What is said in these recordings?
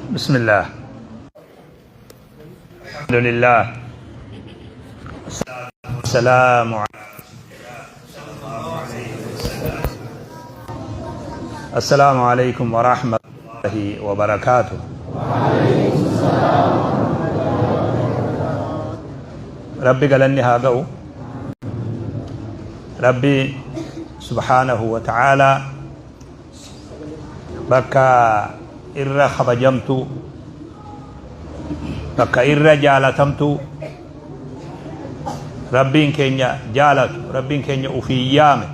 بسم الله، الحمد لله، والسلام على السلام عليكم ورحمة الله وبركاته. Rabbi galanni haa ga'u. Rabbi subhaanahu wa ta'aalaa bakka irra kabajamtu, bakka irra jaalatamtu, Rabbiin keenya jaalatu, Rabbiin keenya ufii yaame,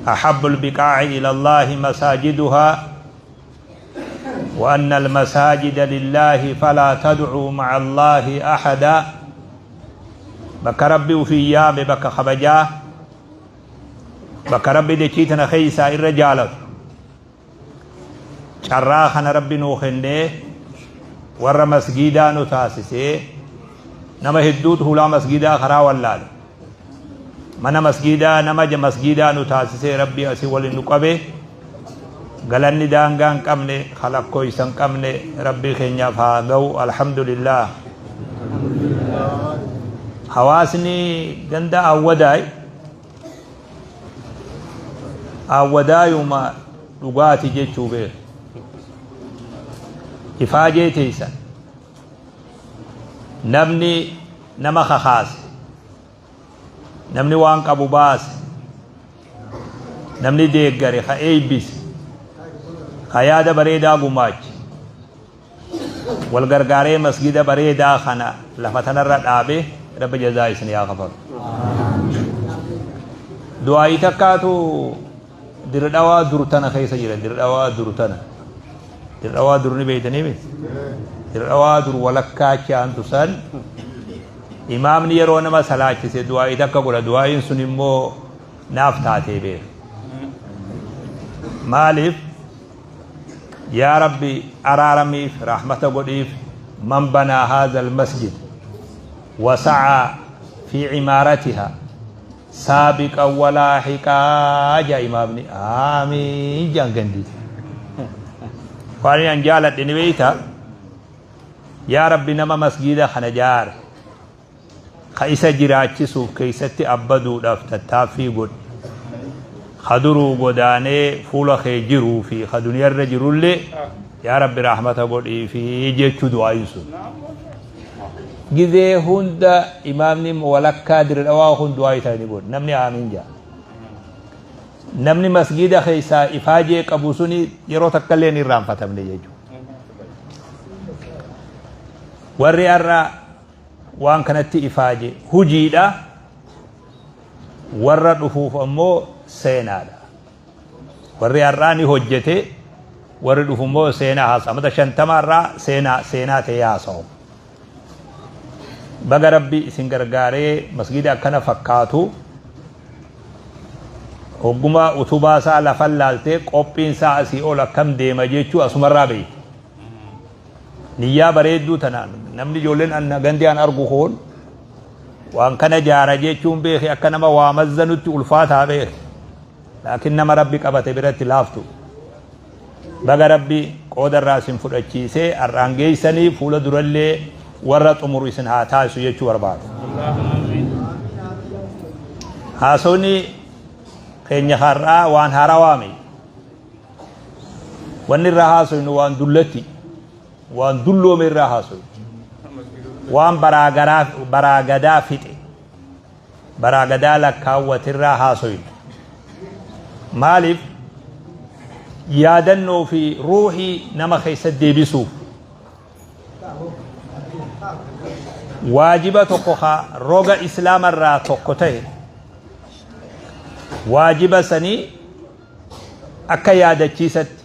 ahabbu albiqaa'i ila Allaahi masaajiduhaa وأن المساجد لله فلا تدعوا مع الله أحدا. Bakka Rabbi ufii yaame, bakka kabajaa, bakka Rabbi dachii tana keeysaa irra jaalatu, carraa kana Rabbi nuu kennee warra masgiidaa nu taasisee. Nama hedduutu hulaa masgiidaa karaa wallaale. Mana masgiidaa, nama masgiidaa nu taasisee Rabbi asii waliin nu qabe. Galanni daangaa hin qabne, kalakkooysa hin qabne Rabbii keenyaaf haa ga'u. Alhamdulillah. Hawaasni ganda Awwadaay, Awwadaayuma dhugaati jechuu beeku. Ifaajee teessan namni nama kakaase, namni waan qabu baase, namni deeggare, ka eebbise, ka yaada bareedaa gumaache, wal gargaaree masgida bareedaa kana lafa tanarra dhaabe, Rabbi jazaa isin haa kafalu. Du'aayii takkaatu Dirdhawaa dur tana keessa jira. Dirdhawaa dur tana. Dirdhawaa dur ni beeytanii miti? Dirdhawaa dur walakkaa chaantu san imaamni yeroo nama salaachise du'aayii takka godha. Du'aayiin sun immoo naaf taatee beeka. Maaliif? Yaa Rabbi, araaramiif, rahmata godhiif, man banaa haadha almasjid wasa'aa fi cimaaratiha saabiqan walaahiqaa jaa imaamni. Aamiin jaan gandi. Waan an jaaladhe ni beeyta? Yaa Rabbi, nama masgiida kana jaare, ka isa jiraachisuuf keessatti abbaduudhaaf tattaaffii godhe, ka duruu godaanee fuula kee jiruu fi ka duniyarra jirullee, yaa Rabbi, rahmata godhii fi jechuu. Du'aayin sun gizee hunda imaamni walakkaa Dirdhawaa kun du'aa isaa ni godhe. Namni aamiin jaa. Namni masgiida keessaa ifaajee qabu suni yeroo takka illee hin irraanfatamne jechuudha. Warri har'a waan kanatti ifaaje hujiidha, warra dhufuuf ammoo seenaadha. Warri har'aa ni hojjete, warri dhufu immoo seenaa haasa. Amata 50 irraa seenaa seenaa ta'ee haasa'u. Baga Rabbi isin gargaaree masgiida akkana fakkaatu. Hogguma utubaa isaa lafan laaltee qophiin isaa asii ol akkam deema jechuu asumarraa beekti. Niyyaa bareedduu tanaan namni ijoolleen anna gandi an argu kun waan kana jaara jechuun beeki, akka nama waa mazzanutti ulfaataa beeki. Laakiin nama Rabbi qabate biratti laaftu. Baga Rabbi qooda irraa isin fudhachiisee har'aan geessanii, fuula durallee warra xumuru isin haa taasisu jechuu barbaada. Haasawni keenya har'aa waan haarawaame. Wanni irraa haasofnu waan dullatti, waan dulloome irraa haasofnu. Waan baraa gadaa fixe, baraa gadaa lakkaawwatirraa haasofnu. Maaliif? Yaadannoo fi ruuhii nama keessa deebisuuf. Waajiba tokko ka roga Islaamarraa tokko ta'e, waajiba sanii akka yaadachiisatti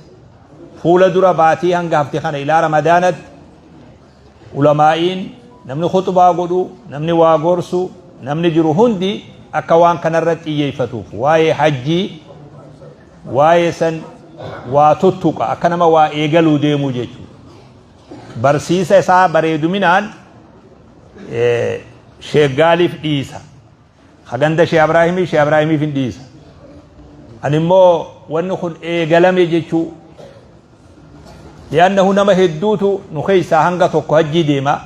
fuula dura baatii hanga hafte kana ilaa Ramadaanatti ulamaa'iin, namni khuxbaa godhu, namni waa gorsu, namni jiru hundi akka waan kanarra xiyyeeffatuuf, waa'ee hajjii, waa'ee san waa tuttuqa, akka nama waa eegaluu deemuu jechuudha. Barsiisa isaa bareeduminaan sheeggaaliif dhiisa. Haganda Shee Abraahimii, Shee Abraahimiif hin dhiisa. Ani immoo wanni kun eegalame jechuu. Li'annahu nama hedduutu nu keessaa hanga tokko hajjii deema.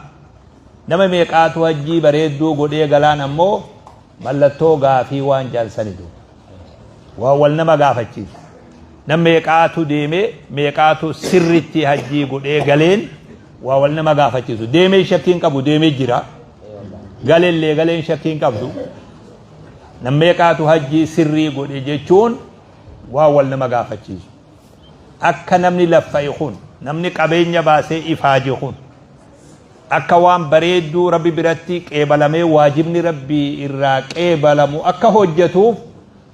Nama meeqaatu hajjii bareedduu godhee galaan ammoo mallattoo gaafii waan jaansanitu. Waan wal nama gaafachiisu. Nam meeqaatu deemee meeqaatu sirritti hajjii godhee galeen waa wal nama gaafachiisu. Deemee shakkiin qabu deemee jira. Galellee galeen shakkiin qabdu. Nam meeqaatu hajjii sirrii godhe jechuun waan wal nama gaafachiisu. Akka namni laffa'e kun, namni qabeenya baasee ifaaje kun, akka waan bareedduu Rabbi biratti qeebalamee waajibni Rabbii irraa qeebalamu akka hojjatuuf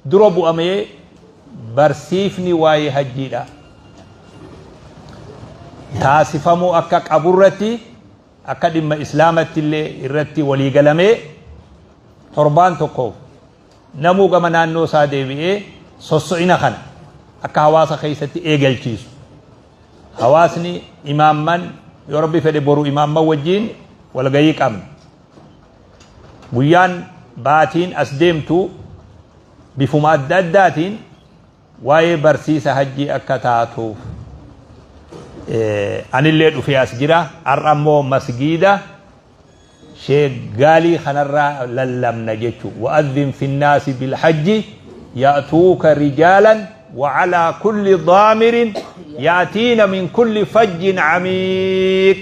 dura bu'amee barsiifni waa'ee hajjiidha. Taasifamuu akka qaburratti akka dhimma Islaamatti illee irratti walii galamee torbaan tokkoof namuu gama naannoo isaa deebi'ee sosso'ina kana akka hawaasa keessatti eegalchiisu. Hawaasni imaamman yoo Rabbi fedhe boru imaamman wajjiin walgayii qabna. Guyyaan baatiin as deemtu bifuma adda addaatiin waa'ee barsiisa hajjii akka taatuuf anillee dhufee as jira. Har'a ammoo masgiida Sheek Gaalii kanarraa lallabna jechuun wa'adhin finnaasi bilhajji ya'tuuka rijaalan wa'alaa kulli daamirin ya'tiina min kulli fajjin camiiq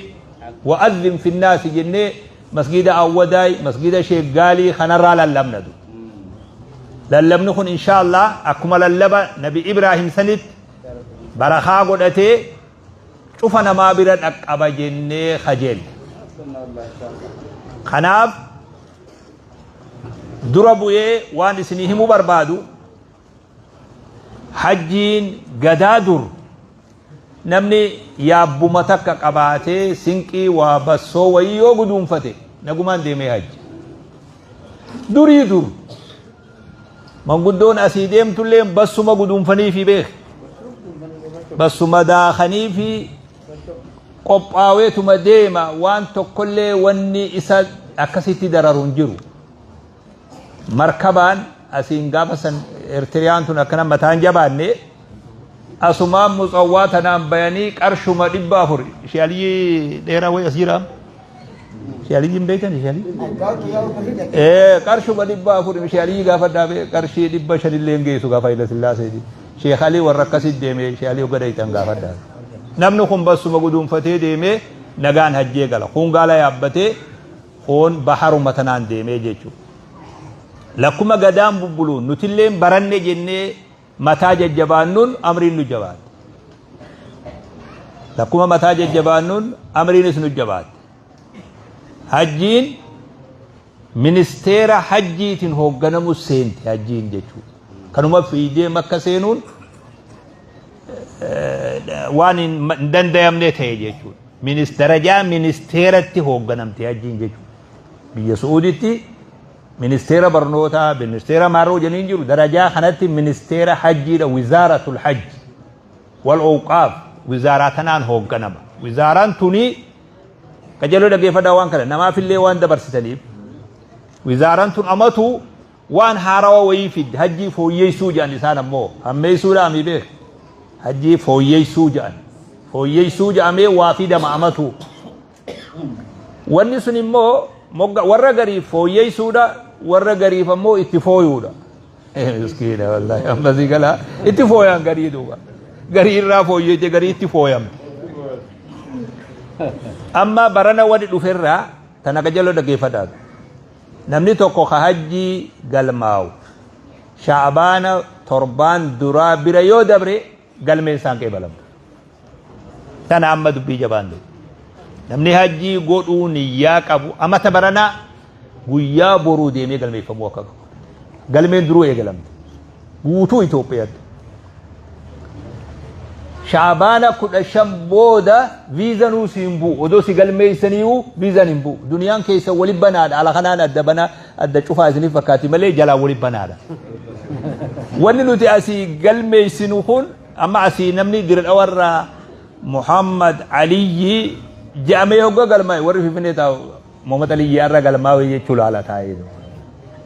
wa'adhin finnaasi jennee masgiida Awwadaay masgiida Sheek Gaalii kanarraa lallabna du. Lallabni kun insha Allah akkuma lallaba Nabi Ibraahim sanitti barakaa godhatee cufa namaa bira dhaqqaba jennee kajeella. Kanaaf dura bu'ee waan isinii himuu barbaadu hajjiin gadaa dur namni yaabbuma takka qabaatee sinqii waa bassoo wayii yoo guduunfate nagumaan deemee hajji. Durii dur Manguddoon asii deemtullee bassuma guduunfaniifi beek. Bassuma daakaniifi qophaaweetuma deema waan tokkollee wanni isa akkasitti dararu hin jiru. Markabaan asiin gaafa san Eertiriyaan tun akkana mataan jabaanne asumaan mutsawwaa tanaan bayanii qarshuma 400 ishee aliyyi dheeraa wayi as jiraa. Ishee aliyyi hin beektan ishee aliyyi? Ee qarshuma 400 ishee aliyyi gaafa dhaabee qarshii 500 illee hin geessu gaafa Hayila Sillaaseeti. Sheekh Alii warra akkasitti deemee ishee Alii hogga dhayxan gaafadhaa. Namni kun bassuma guduunfatee deemee nagaan hajjee gala. Kun gaala yaabbatee kun baharuma tanaan deemee jechuudha. Lakkuma gadaan bubbuluun nutilleen baranne jennee mataa jajjabaannuun amriin nu jabaatte. Lakkuma mataa jajjabaannuun amriinis nu jabaatte. Hajjiin ministeera hajjiitiin hoogganamu seente hajjiin jechuudha. Kanuma fiigdee makka seenuun waan hin dandayamne ta'e jechuudha. Darajaa ministeeratti hoogganamte hajjiin jechuudha. Biyya Su'uuditti ministeera barnootaa, ministeera maarroo jedhanii hin jiru. Darajaa kanatti ministeera hajjiidha wizaaratul hajji wal owqaaf wizaaraa tanaan hoogganama. Wizaaraan tuni qajeeloo dhaggeeffadhaa waan kana namaafillee waan dabarsitaniif wizaaraan tun amatu waan haarawa wayii fidde hajjii fooyyeessuu jedhan isaan ammoo hammeessuudhaa mi beek hajjii fooyyeessuu jedhan fooyyeessuu jedhamee waa fidama amatu. Wanni sun immoo mogga warra gariif fooyyeessuudha, warra gariif ammoo itti fooyuudha. Miskiina wallaahi amma si galaa itti fooyaan garii duuba. Garii irraa fooyyeete garii itti fooyamte. Amma barana wani dhuferraa tana qajeeloo dhaggeeffadhaa. Namni tokko ka hajjii galmaawu sha'abaana torbaan duraa bira yoo dabre galmeen isaan qeebalamtu. Tana amma dubbii jabaan ta'e. Namni hajjii godhuu niyyaa qabu amata baranaa guyyaa boruu deemee galmeeffamuu akka qabu. Galmeen duruu eegalamte. Guutuu Itoophiyaatti. Shaabaana 15 booda viizanuu si hin bu'u. Odoo si galmeessaniiyu viizaan hin bu'u. Duniyaan keessa wali banaadha. Ala kanaan adda banaa adda cufaa isiniif fakkaati malee jalaa wali banaadha. Wanni nuti asii galmeessinu kun amma asii namni dirdhawarraa Muhammad Aliyyi jedhamee hogga galmaa'e warri Finfinnee taa'u Muhammad Aliyyi har'a galmaa'e jechuu laala taa'ee.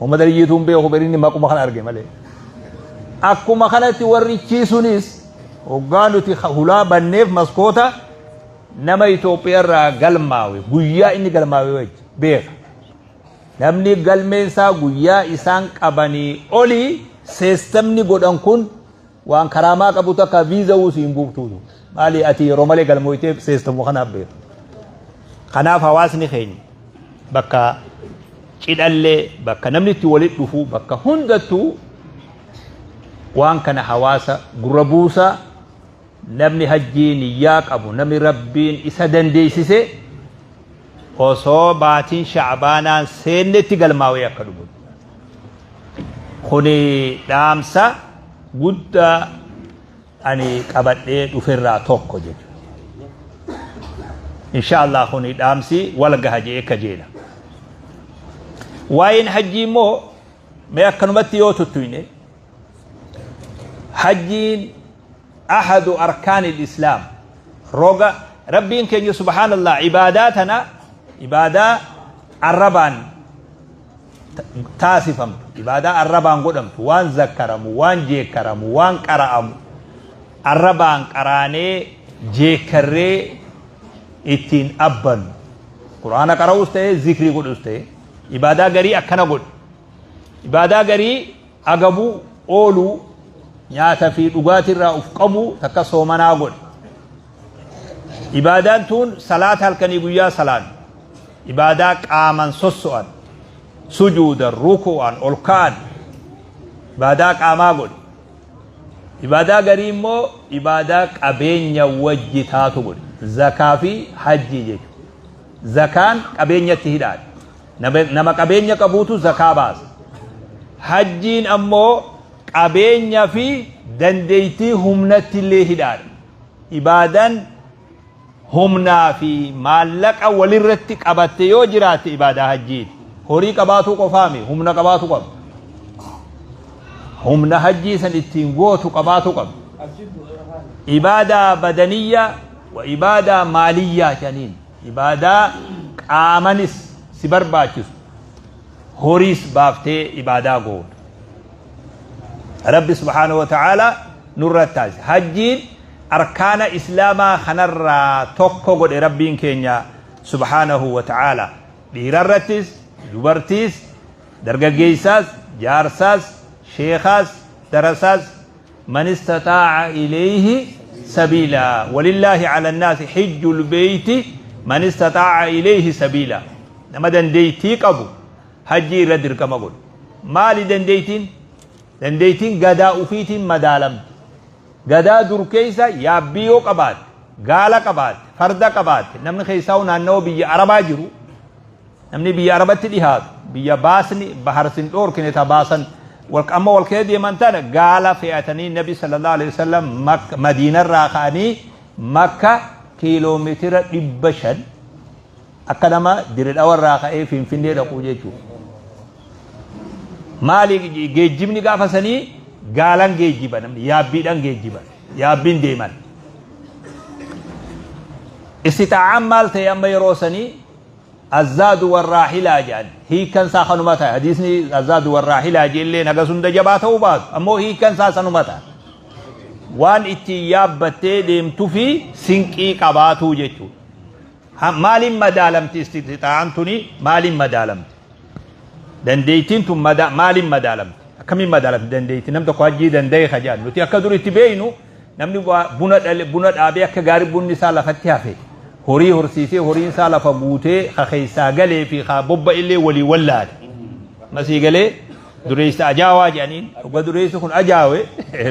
Muhammad Aliyyi tun beeku berinni maquma kana arge malee. Akkuma kanatti warri chii sunis hoggaa nuti hulaa banneef maskoota Nama Itoophiyaa irraa galmaawe guyyaa inni galmaawe wajji beeka. Namni galmeen isaa guyyaa isaan qabanii olii seestamni godhan kun waan karaamaa qabu takka viiza uusii hin buuftuutu. Maali ati yeroo malee galmooytee seestamu kanaaf beeka. Kanaaf hawaasni keenya bakka cidhallee bakka namni itti walitti dhufu bakka hundattuu waan kana hawaasa gurra buusaa. Namni hajjii niyyaa qabu, namni Rabbiin isa dandeessise osoo baatiin sha'baanaan seennetti galmaawee akka dhumu. Kuni dhaamsa guddaa ani qabadhee dhuferraa tokko jechuudha. Insha Allah kuni dhaamsi wal gaha jedhee kajeela. Waa'een hajjii immoo mee akkanumatti yoo tuttuyne, hajjiin ahadu arkaanil islaam, roga Rabbiin keenya subhaanallah ibaadaa tana, ibaadaa arrabaan taasifamtu, ibaadaa arrabaan godhamtu, waan zakkaramu, waan jeekkaramu, waan qara'amu, arrabaan qaraanee jeekkarree ittiin abbannu, quraana qara'uus ta'e zikrii godhus ta'e, ibaadaa garii akkana godhu, ibaadaa garii agabuu, ooluu, nyaata fi dhugaatii irraa uf qabuu, takka soomanaa godhe. Ibaadaan tun salaata halkanii guyyaa salaannu, ibaadaa qaaman sosso'an, sujuudan, ruku'an, ol ka'an, ibaadaa qaamaa godhe. Ibaadaa garii immoo ibaadaa qabeenya wajji taatu godhe. Zakaa fi hajjii jechuudha. Zakaan qabeenyatti hidhaadha. Nama qabeenya qabuutu zakaa baasa. Hajjiin ammoo qabeenya fi dandeettii humnatti illee hidhaadha. Ibaadaan humnaa fi maallaqa walirratti qabatte yoo jiraatte ibaadaa hajjiiti. Horii qabaatuu qofaami, humna qabaatu qaba. Humna hajjii san ittiin gootu qabaatu qaba. Ibaadaa badaniyyaa wa ibaadaa maaliyyaa jedhaniin. Ibaadaa qaamanis si barbaachisu, horiis baaftee ibaadaa gootu. Rabbi subhaanahu wa ta'aalaa nurratti taasise. Hajjiin arkaana islaamaa kanarraa tokko godhe Rabbiin keenya subhaanahu wa ta'aalaa. Dhiirarrattis, dubartiis, dargaggeessaas, jaarsaas, sheekaas, darasaas, man istaxaa'a ilayhi sabiila, walillaahi ala nnaasi hijjul beeyti man istaxaa'a ilayhi sabiila. Nama dandeeytii qabu hajjii irra dirqama godhe. Maali dandeeytiin? Dandeeytiin gadaa ufiitiin madaalamti. Gadaa dur keessa yaabbii yoo qabaatte, gaala qabaatte, farda qabaatte, namni keessaa'u naannawa biyya Arabaa jiru, namni biyya Arabatti dhihaatu, biyya baasni bahar sin dhoorkine ta baasan wal amma wal kee deeman tana gaala fe'atanii Nabi sallallahu alaihi wasallam Madiinarraa ka'anii Makka kiiloomeetira 500, akka nama Dire Dhawarraa ka'ee Finfinnee dhaquu jechuudha. Maali geejjibni gaafa sanii? Gaalan geejjiba, namni yaabbiidhaan geejjiba, yaabbiin deeman. Istixaa'aan maal ta'e amma yeroo sanii? Azzaadu warraahilaa jedhan, hiikkan isaa kanuma ta'e. Hadiisni azzaadu warraahilaa jeelleen hagas hunda jabaa ta'uu baatu ammoo hiikkan isaa sanuma ta'a. Waan ittiin yaabbattee deemtuu fi sinqii qabaatuu jechuudha. Maaliin madaalamti istixaa'aan tuni? Maaliin madaalamti? Dandeettiin tun maaliin madaalamti? Akkamiin madaalamti dandeettiin? Nam tokko hajjii danda'e ka jedhan nuti akka dur itti beeynu, namni buna dhale, buna dhaabee akka gaarii bunni isaa lafatti hafe, horii horsiisee horiin isaa lafa guutee, ka keessaa galee fi ka bobba illee walii wallaale. Masii galee dureessa ajaawaa jedhaniin, dhuga dureessi kun ajaawe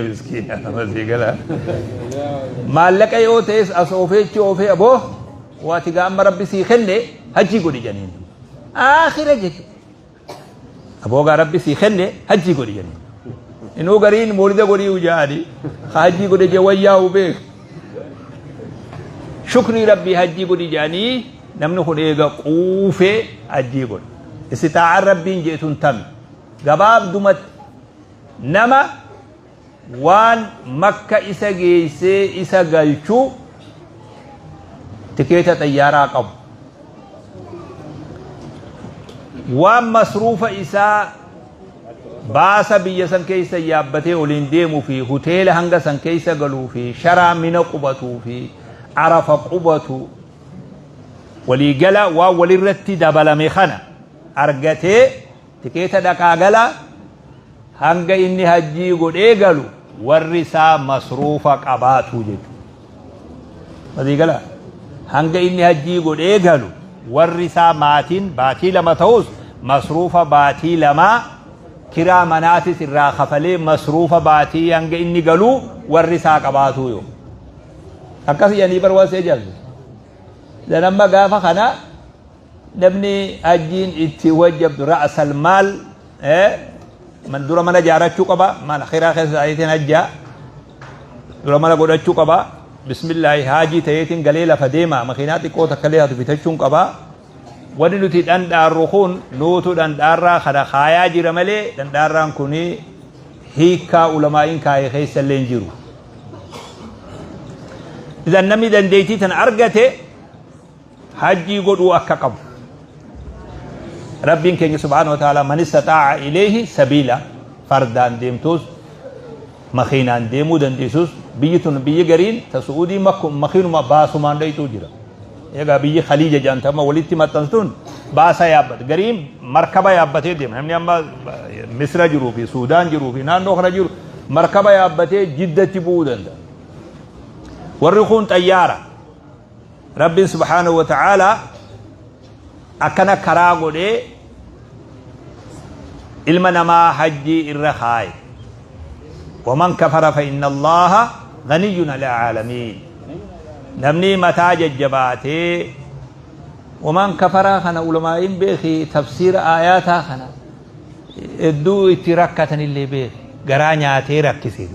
miskiina masii gala. Maallaqa yoo ta'es as oofee achi oofee, aboo waati gaa amma Rabbi sii kenne hajjii godhi jedhaniin. Aakhira jechuudha. Aboo gaa Rabbi sii kenne hajjii godhi jedhaniin. Inuu gariin moolida godhii jedhani, ka hajjii godhe jee wayyaa'u beek. Shukrii Rabbii hajjii godhi jedhanii, namni kun eega quufee hajjii godhe. Istixaa'aan Rabbiin jeetun tami? Gabaabdumatti nama waan Makka isa geessee isa galchu, tikeeta xayyaaraa qabu, waan masruufa isaa baasa biyya san keessa yaabbatee oliin deemuu fi hoteela hanga san keessa galuu fi sharaa mina qubatuu fi Arafa qubatu waliigala waan walirratti dabalame kana argatee tikeeta dhaqaa gala hanga inni hajjii godhee galu warri isaa masruufa qabaatu jechuudha. Waliigala hanga inni hajjii godhee galu warri isaa maatiin baatii 2 ta'us masruufa baatii 2 kiraa manaatis irraa kafalee masruufa baatii hanga inni galu warri isaa qabaatu yoo. Akkas jedhanii bar waan si ajaa'ibsiisu. Dan amma gaafa kana namni hajjiin itti wajjabdu ra'asal maal man dura mana jaarachuu qaba mana kiraa keessa ta'eetiin hajjaa dura mana godhachuu qaba bismillaahi haajii ta'eetiin galee lafa deema makiinaa xiqqoo takka illee haatu bitachuun qaba wanni nuti dhandhaarru kun nuutu dhandhaarraa kana kaayaa jira malee dhandhaarraan kun hiikkaa ulamaa'iin kaaye keessa illee hin jiru. Idan namni dandeettii tana argate hajjii godhuu akka qabu. Rabbiin keenya subhaanahu wa ta'ala man istataa'a ilayhi sabiila fardaan deemtus makiinaan deemuu dandeessus biyyi tun biyyi gariin ta Su'uudii makiinuma baasumaan dhayxuu jira. Egaa biyyi Khaliija jedhamte amma walitti maxxanstuun baasa yaabbate. Gariin markaba yaabbatee deema. Namni amma Misra jiruu fi Suudaan jiruu fi naannoo kana jiru markaba yaabbatee Jiddatti bu'uu danda'a. Warri kun xayyaara. Rabbiin subhaanahu wa ta'aalaa akkana karaa godhee ilma namaa hajjii irra kaaye. Waman kafara fa inna Allaha ganiyyun alal aalamiin. Namni mataa jajjabaatee waman kafaraa kana ulamaa'iin beeki tafsiira aayaataa kana hedduu itti rakkatanillee beeki garaa nyaatee rakkise.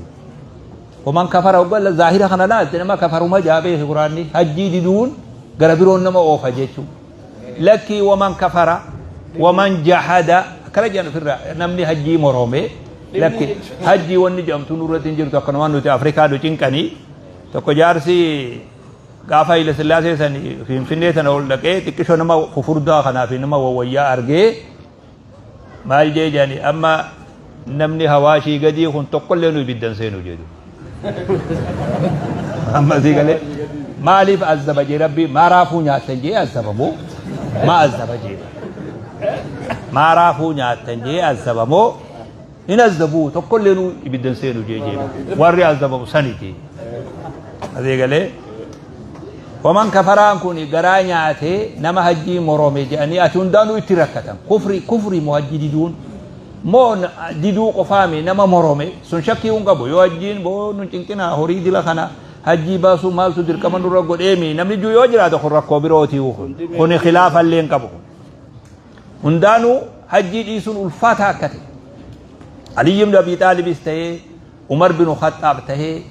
Waman kafara hoggaa zaahira kana laalte nama kafaruma jaa beeki quraanni hajjii diduun gara biroon nama oofa jechuudha. Lakkii waman kafara waman jahada akkana jedhan ofirraa namni hajjii morome lakki hajjii wanni jedhamtu nurratti hin jirtu akkanumaan nuti Afrikaa nu cinqanii tokko jaarsi gaafa Hayila Sillaasee san Finfinnee tana ol dhaqee xiqqishoo nama fufurdaa kanaa fi nama wawwayyaa argee Maal jee jedhani amma namni hawaashii gadii kun tokkollee nu ibiddan seenu jedhu. Amma sii galee maaliif azzaba jee rabbi maa raafuu nyaattan jee azzaba moo maa azzaba jee maa raafuu nyaattan jee azzaba moo hin azzabuu tokkollee nu ibiddan seenu jee jee warri azzabamu sani jee. Asii galee Waman kafaraan kun garaa nyaatee nama hajjii morome jedhanii ati hundaanuu itti rakkatan. Kufri kufri moo hajjii diduun moo diduu qofaami nama morome sun shakkii hin qabu yoo hajjiin boo nun cinqinaa horii dila kana hajjii baasuu maaltu dirqama nurra godheemi namni juu yoo jiraate kun rakkoo birootii kun kuni khilaafa illee hin qabu. Hundaanuu hajjii dhiisuun ulfaataa akka ta'e. Aliyyi ibn Abii Xaalibis ta'ee Umar bin Khaxxaab tahee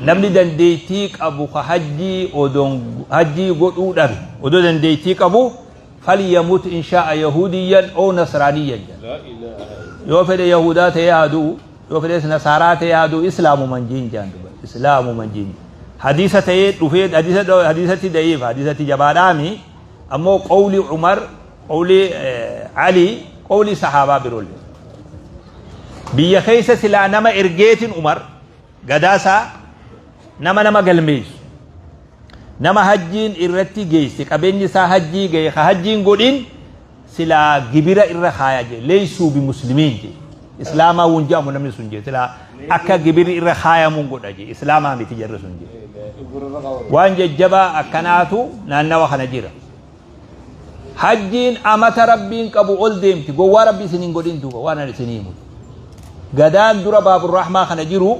namni dandeettii qabu ka hajjii odoon hajjii godhuu dhabe odoo dandeettii qabu falyamut in shaa'a yahuudiyyan oo nasraaniyyan jedha. Yoo fedhe yahudaa ta'ee haa du'u yoo fedhes nasaaraa ta'ee haa du'u islaamuman jiin jedhan duba islaamuman jiin. Hadiisa ta'ee dhufee hadiisa hadiisatti da'iif hadiisatti jabaadhaami ammoo qawli Umar Qawlii Alii qawlii sahaabaa biroollee. Biyya keessa silaa nama ergeetiin Umar gadaasaa nama nama galmeessu. Nama hajjiin irratti geesse qabeenyi isaa hajjii gahe ka hajjiin godhin silaa gibira irra kaaya jee leeysuu bi muslimiin jee. Islaamaa wun jedhamu namni sun jee silaa akka gibirri irra kaayamuun godha jee islaamaa miti jarri sun jee. Waan jajjabaa akkanaatu naannawa kana jira. Hajjiin amata Rabbiin qabu ol deemti. Gowwaa Rabbi isin hin godhin duuba waan ani isin himu. Gadaan dura Baaburrahmaa kana jiru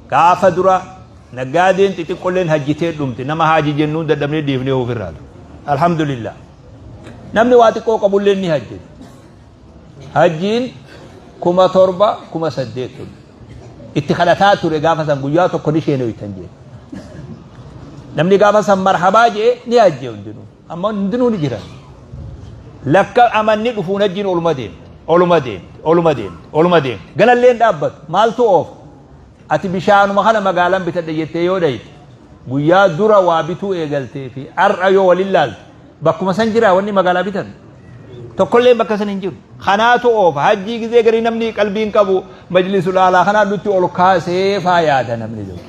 gaafa dura naggaadeen xixiqqolleen hajjitee dhumte nama haaji jennuun dadhabnee dhiifnee ofirraa. Alhamdulillah. Namni waa xiqqoo qabullee ni hajjete. Hajjiin 7,000 8,000 ture. Itti kadhataa ture gaafa san guyyaa tokko ni sheenoytan jee. Namni gaafa san marhabaa jee ni hajje hundinuu. Amma hundinuu ni jiran. Lakka amanni dhufuun hajjiin oluma deemte. Oluma deemte. Oluma deemte. Oluma deemte. Ganallee hin dhaabbatu. Maaltu oofa? Ati bishaanuma kana magaalaan bitadhe jettee yoo dhayite guyyaa dura waa bituu eegaltee fi har'a yoo waliin laalte Bakkuma san jira wanni magaalaa bitan. Tokkollee bakka san hin jiru. Kanaatu oofa. Hajjii gizee garii namni qalbii hin qabu majlisul aalaa kanaa nutti ol kaasee faa yaada namni jiru.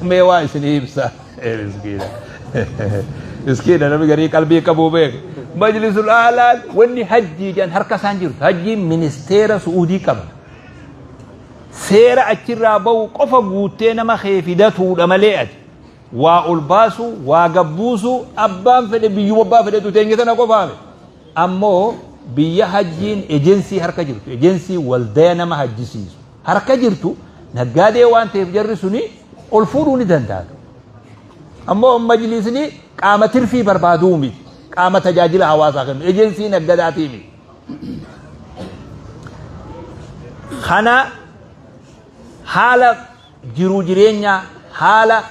Mee waa isinii ibsa. Miskiina. Miskiina namni garii qalbii qabuu beeku. Majlisul aalaan wanni hajjii jedhan harka isaan jirtu. Hajjiin ministeera Su'uudii qaba. Seera achirraa bahu qofa guuttee nama kee fidatuudha malee ati. Waa ol baasuu, waa gabbuusuu, abbaan fedhe biyyuma abbaa fedhetu teenya tana qofaame. Ammoo biyya hajjiin ejensii harka jirtu, ejensii waldaya nama hajjisiisu harka jirtu naggaadee waan ta'eef jarri suni ol fuudhuu ni danda'a. Ammoo majlisni qaama tirfii barbaaduu miti. Qaama tajaajila hawaasaa kennu ejensii naggadaatii miti. Kana haala jiruu jireenyaa, haala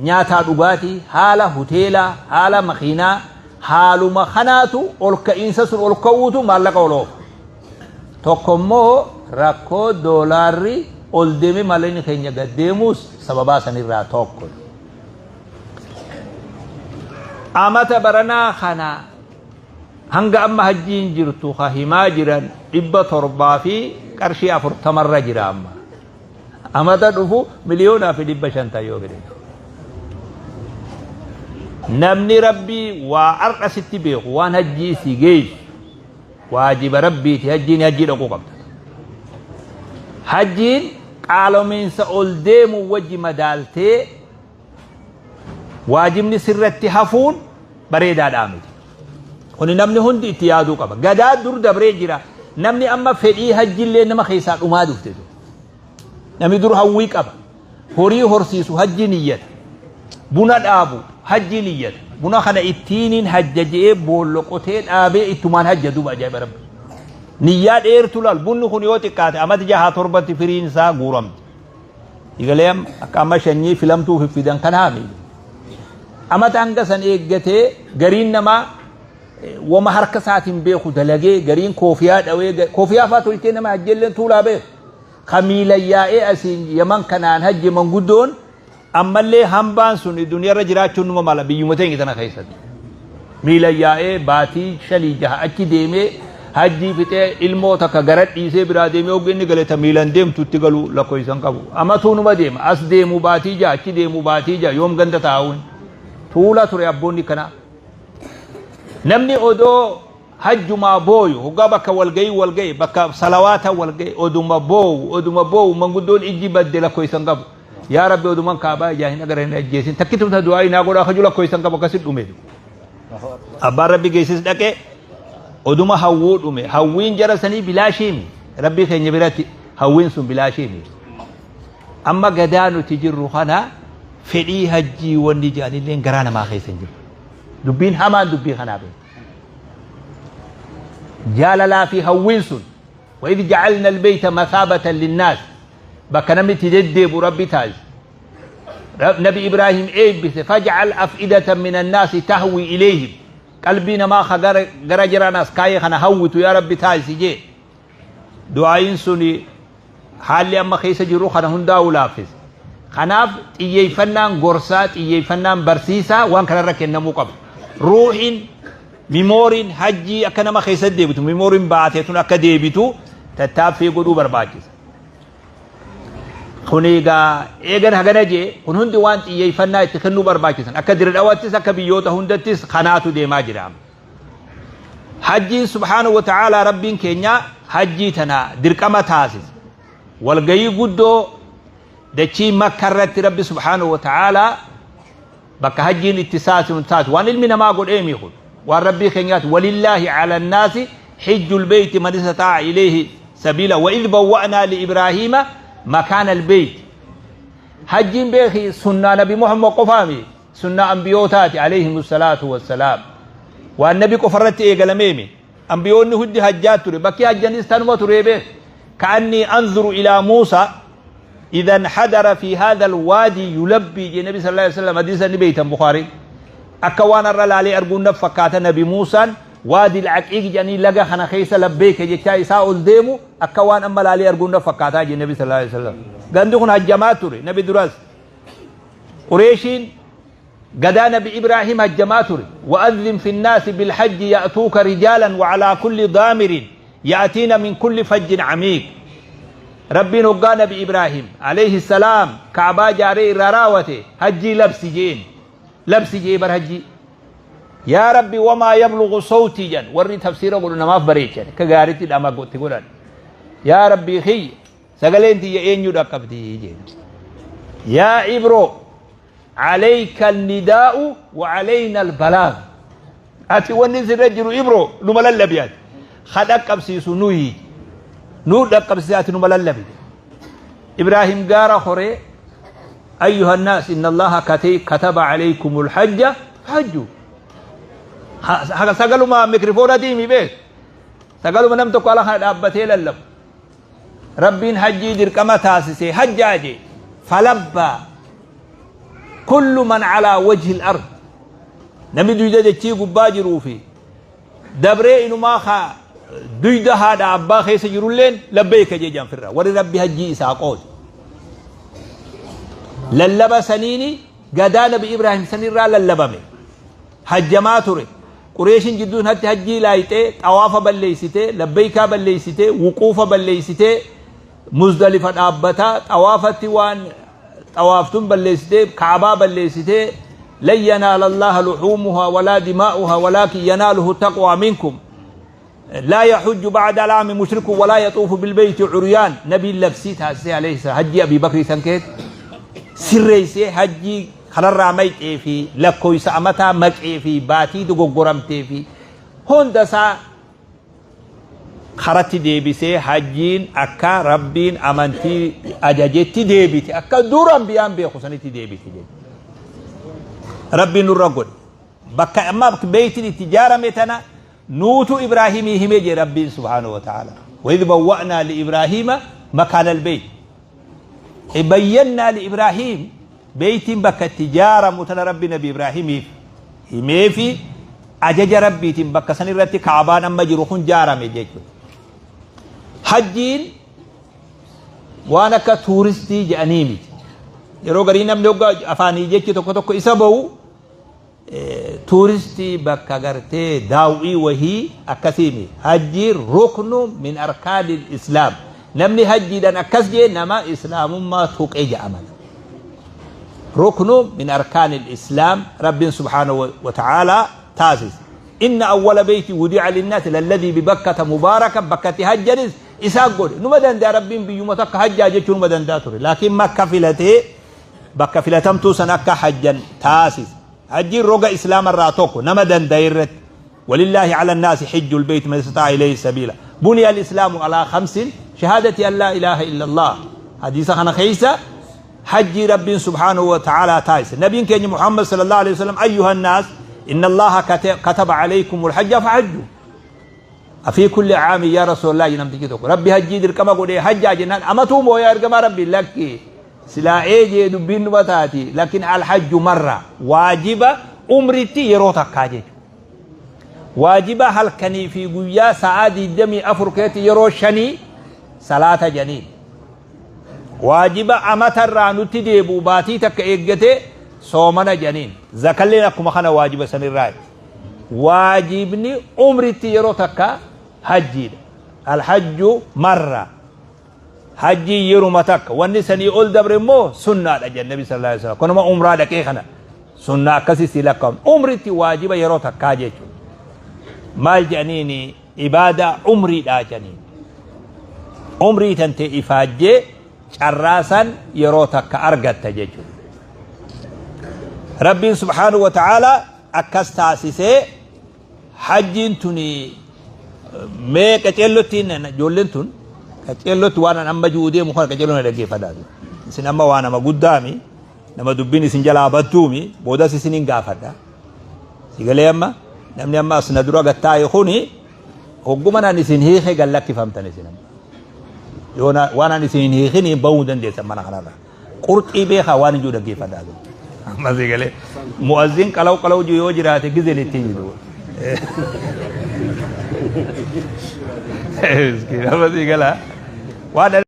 nyaataa dhugaatii, haala hoteelaa, haala makiinaa, haaluma kanaatu ol ka'iinsa sun ol ka'uutu maallaqa ol oofa. Tokko immoo rakkoo doolaarri ol deemee maallaqni keenya gad deemuus sababaa sanirraa tokko. Amata baranaa kana hanga amma hajjiin jirtu ka himaa jiran 700 fi qarshii 40rra jira amma. Amata dhufu 1,500,000 ta'a yoo fedhe. Namni Rabbii waa har'a sitti beeku waan hajjii si geessu waajiba Rabbiiti hajjiin hajjii dhaquu qabda. Hajjiin qaalomiinsa ol deemu wajji madaaltee waajibni sirratti hafuun bareedaadhaa miti. Kuni namni hundi itti yaaduu qaba. Gadaa dur dabree jira. Namni amma fedhii hajjiillee nama keessaa dhumaa dhufte. Namni dur hawwii qaba. Horii horsiisu hajjii niyyata. Buna dhaabu hajjii niyyata. Buna kana ittiiniin hajja je'ee boollo qotee dhaabee ittumaan hajja duuba ajaa'iba rabbi. Niyyaa dheertu laal bunni kun yoo xiqqaate amati jahaa torbatti firiin isaa guuramti. Igalee akka amma shanyii filamtuu fiffidan kanaa miti. Amata hanga san eeggatee gariin namaa wama harka isaatiin beeku dalagee gariin koofiyaa dhawee koofiyaa faa tolchee nama hajjeelleen tuulaa beeku. Ka miila yaa'ee asiin yaman kanaan hajje manguddoon ammallee hambaan sun duniyarra jiraachuun numa mala biyyuma teenya tana keessatti. Miila yaa'ee baatii shanii jaha achi deemee hajjii fixee ilmoo takka gara dhiisee biraa deemee hogga inni gale ta miilan deemtu itti galu lakkoofsa hin qabu. Amatuu numa deema as deemu baatii jaha achi deemu baatii jaha yoom ganda taa'uun tuulaa ture abboonni kanaa. Namni odoo hajjumaa booyu hoggaa bakka walgahii walgahe bakka salawaata walgahe oduma boowu oduma boowu manguddoon ijji badde lakkoofsa hin qabu. Yaa Rabbi oduman kaabaa ijaa hin agarre hin ajjeesin takkitu ta du'aa naa godhaa kaju lakkoofsa hin qabu akkasit dhume. Abbaan Rabbi geessis dhaqee oduma hawwuu dhume hawwiin jara sanii bilaashiimi Rabbii keenya biratti hawwiin sun bilaashiimi. Amma gadaa nuti jirru kana fedhii hajjii wanni jedhanillee garaa namaa keessa hin jiru. Dubbiin hamaan dubbii kanaa beeku. Jaalalaa fi hawwiin sun وإذ جعلنا البيت مثابة للناس bakka namni itti deddeebu Rabbi taasise. Nabi Ibraahim eebbise faj'al af'idatan min annaasi tahwi ilayhim qalbii namaa ka gara jiran as kaayee kana hawwitu yaa Rabbi taasisi jee. Du'aayin suni haalli amma keessa jirru kana hundaa'u laaffise. Kanaaf xiyyeeffannaan gorsaa, xiyyeeffannaan barsiisaa waan kanarra kennamuu qaba. Ruuhiin, mimooriin hajjii akka nama keessa deebitu, mimooriin baatee tun akka deebitu tattaaffii godhuu barbaachisa. Kun egaa eegan hagana jee kun hundi waan xiyyeeffannaa itti kennuu barbaachisan. Akka Dirdhawattis akka biyyoota hundattis kanaatu deemaa jira. Hajjiin subhaanahu wa ta'aalaa Rabbiin keenya hajjii tana dirqama taasise. Walgayii guddoo dachii Makka irratti Rabbi subhaanahu wa ta'aalaa bakka hajjiin itti saasimu taatu waan ilmi namaa godheemi kun waan Rabbii keenyaati walillaahi ala nnaasi hijjul beeyti man istataa'a ilayhi sabiila wa idh bawwa'naa li Ibraahiima makaana albeeyt. Hajjiin beeki sunnaa Nabi Muhammad qofaami sunnaa ambiyootaati alayhimu salaatu wassalaam. Waan nabi qofarratti eegalameemi. Ambiyoonni hundi hajjaa ture. Bakki hajjanis tanuma ture beek. Ka'annii anzuru ilaa Muusaa idha inhadara fi hadha alwaadi yulabbii jee nabi sallallahu alaihi wasallam hadiisa ni beeytan Bukhaariin. Akka waan har'a laalee arguun naf fakkaata nabi Muusaan waadi al-aqiiq jedhanii laga kana keessa labbeeka jechaa isaa ol deemu akka waan amma laalee arguun naf fakkaataa jee nabi sallallahu alaihi wasallam. Gandi kun hajjamaa ture nabi duraas. Qureeshiin gadaa nabi Ibraahim hajjamaa ture. Wa'adhin fi nnaasi bilhajji ya'tuuka rijaalan wa alaa kulli daamirin ya'tiina min kulli fajjin amiiq. Rabbiin hoggaa Nabi Ibraahim alayhi salaam Ka'baa jaaree irraa raawate hajjii labsi jeen. Labsi jee bar hajjii. Yaa Rabbi wamaa yablugu sawtii jan warri tafsiira godhu namaaf bareechan akka gaariitti dhama itti godhan. Yaa Rabbii kiyya sagaleen tiyya eenyu dhaqqabdi jeen. Yaa Ibroo alayka nidaa'u wa alayna albalaag. Ati wanni sirra jiru Ibroo numa lallabi ati. Ha dhaqqabsiisu nuyi. Nuu dhaqqabsiisa ati numa lallabi. Ibraahim gaara horee أيها الناس إن الله كتب عليكم الحج فحجوا. Sagaluma mikrifoona diimi beek. Sagaluma nam tokko ala kana dhaabbatee lallabu. Rabbiin hajjii dirqama taasisee hajjaa jee. فلبى كل من على وجه الأرض. Namni duyda dachii gubbaa jiruu fi dabree inumaa haa duyda haadha abbaa keessa jirulleen labbeeka jee janfirra. Warri Rabbi hajjii isaa qoode. Lallaba saniini gadaa Nabi Ibraahim sanirraa lallabame. Hajjamaa ture. Qureeshin jidduun hatti hajjii laayixee xawaafa balleessitee, labbeekaa balleessitee, wuquufa balleessitee, Muzdalifa dhaabbataa xawaafatti waan xawaaftun balleessitee, Kaabaa balleessitee, لن ينال الله لحومها ولا دماؤها ولكن يناله التقوى منكم. لا يحج بعد العام مشرك ولا يطوف بالبيت عريان. نبي لبسي تاسي عليه السلام hajji أبي بكر سنكيت sirreessee hajjii kanarraa mayxee fi lakkoofsa amataa maqee fi baatii dogoggoramtee fi hunda isaa karatti deebisee hajjiin akka Rabbiin amantii ajajetti deebite, akka dura ambiyaan beeku sanitti deebite jechuudha. Rabbiin nurra godhe. Bakka amma beeytiin itti ijaarame tana nuutu Ibraahimii hime jee Rabbiin سبحانه وتعالى. وإذ بوأنا لإبراهيم مكان البيت. بينا لإبراهيم beeytiin bakka itti ijaaramu tana Rabbi Nabi Ibraahimiif himee fi ajaja Rabbiitiin bakka san irratti Kaabaan amma jiru kun ijaarame jechuudha. Hajjiin waan akka tuuristii jedhanii miti. Yeroo garii namni hoggaa afaanii jechi tokko tokko isa bahu tuuristii bakka gartee daawwii wahii akkasii miti. Hajjiin ركن من أركان الإسلام. Namni hajjiidhaan akkas jee nama islaamummaa tuqee jedhama. ركن من أركان الإسلام رب سبحانه وتعالى taasise. إن أول بيت وضع للناس للذي ببكة مباركا bakkatti hajjanis isaan godhe. Numa danda'a Rabbiin biyyuma takka hajjaa jechuun numa danda'a ture. Laakiin Makka filatee bakka filatamtuu san akka hajjan taasise. Hajjiin roga islaamarraa tokko nama danda'e irratti. ولله على الناس حج البيت من استطاع إليه سبيلا. بني الإسلام على خمس، شهادة أن لا إله إلا الله. حديث خنا خيسة حج رب سبحانه وتعالى تايس. نبي كان محمد صلى الله عليه وسلم أيها الناس إن الله كتب عليكم الحج فحجوا. أفي كل عام يا رسول الله؟ namtichi tokko Rabbi hajjii dirqama godhee hajjaa jennaan amatuu moo yaa ergamaa Rabbi? Lakki, silaa eejee dubbiin numa taati, لكن الحج مرة waajiba umritti yeroo takkaa jechuudha. Waajiba halkanii fi guyyaa sa'aa 24 keetti yeroo shanii salaata janiin. Waajiba amatarraa nutti deebi'u baatii takka eeggatee soomana janiin. Zakalleen akkuma kana waajiba sanirraa. Waajibni umritti yeroo takka hajjiidha. الحج مرة. Hajjii yeruma takka, wanni sanii ol dabre immoo sunnaadha jedhe Nabi صلى الله عليه وسلم. Kunuma umraa dhaqee kana sunnaa akkasii si lakkaa'amu. Umritti waajiba yeroo takkaa jechuudha. Maal jedhaniini? Ibaadaa umriidhaa jedhaniin. Umrii tante ifaajjee carraasan yeroo takka argatta jechuudha. Rabbiin سبحانه وتعالى akkas taasisee hajjiin tuni mee qaceellottiin ijoolleen tun qaceellotti waan an amma ji'uu deemu kana qaceelloo na dhaggeeffadhaa. Isin amma waa nama guddaami, nama dubbiin isin jalaa battuumi, boodas isinin gaafadha. Sigalee amma namni amma as na dura gattaa'e kuni hogguma naan isin hiike gallakkifamtan isin amma. Yoo waan an isin hin hiikin bahuu dandeessan mana kanarraa. Qurxii beekaa waan ijuu dhaggeeffadhaa. Amma sigalee mu'azzin qalaw qalaw jiru yoo jiraate gizeen ittiin jiru. Miskiin amma sigalaa. Waan